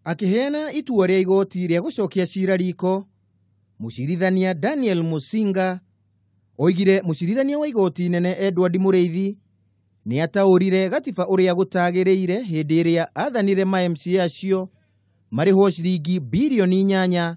Akĩheana itua rĩa igoti rĩa gũcokia cira riko, mũcirithania Daniel Musinga oigire mũcirithania wa igoti inene Edward Mũrĩithi nĩ ataũrire gatiba ũrĩa gũtagĩrĩire hĩndĩ ĩrĩa athanire ma MCA acio marĩhwo ciringi birioni 8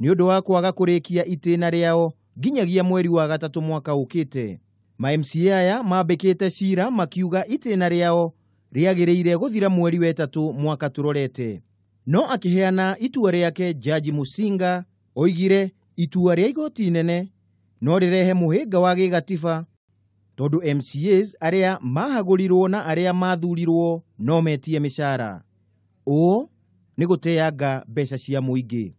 nĩ ũndũ wa kwaga kũrĩkia itĩna rĩao nginyagia mweri wa gatatũ mwaka ũkĩte. Ma MCA aya mambĩkĩte cira makiuga itĩna rĩao rĩagĩrĩire gũthira mweri wa ĩtatũ mwaka tũrorete. No akĩheana itua rĩake, Jaji Musinga oigire itua rĩa igoti inene no rĩrehe mũhĩnga wa gĩgatiba tondũ MCAs arĩa mahagũrirwo na arĩa mathurirwo no metie mĩcara. Ũũ nĩ gũteanga mbeca cia mũingĩ.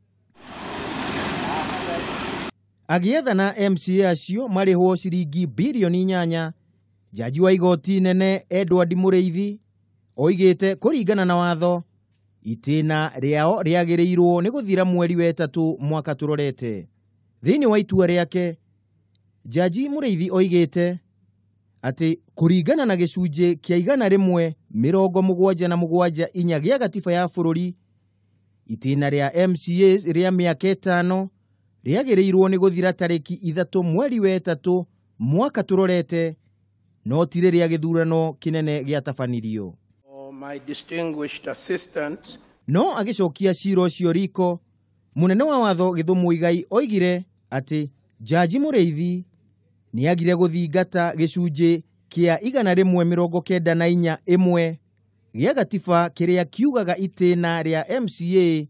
Agĩathana MCA acio marĩhwo ciringi birioni 8, jaji wa igoti inene Edward Mũrĩithi oigĩte kũringana na watho itĩna rĩao rĩagĩrĩirwo nĩ gũthira mweri wa ĩtatũ mwaka tũrorete. Thĩinĩ wa itua rĩake, Jaji Mũrĩithi oigĩte atĩ kũringana na gĩcunjĩ kĩa 177.4 gĩa gatiba ya bũrũri, itĩna rĩa MCAs rĩa mĩaka 5 rĩagĩrĩirwo nĩ gũthira tarĩki 3 mweri wa ĩtatũ mwaka tũrorete, no ti rĩrĩa gĩthurano kĩnene gĩatabanirio. My distinguished assistant. No agĩcokia cira ũcio riko, mũnene wa watho Gĩthũ Mũigai oigire atĩ Jaji Mũrĩithi nĩagire gũthingata gĩcunjĩ kĩa 194.1 gĩa gatiba kĩrĩa kiugaga itĩna rĩa MCA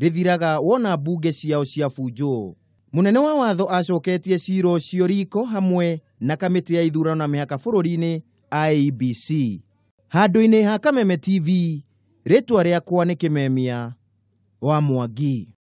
rĩthiraga wona mbunge ciao ciabunjwo. Mũnene wa watho acoketie cira ũcio riko hamwe na kamĩtĩ ya ithurano na mĩhaka bũrũri-inĩ IEBC. Handũ-inĩ ha Kameme TV, rĩtwa rĩakwa nĩ Kĩmemia wa Mwangi.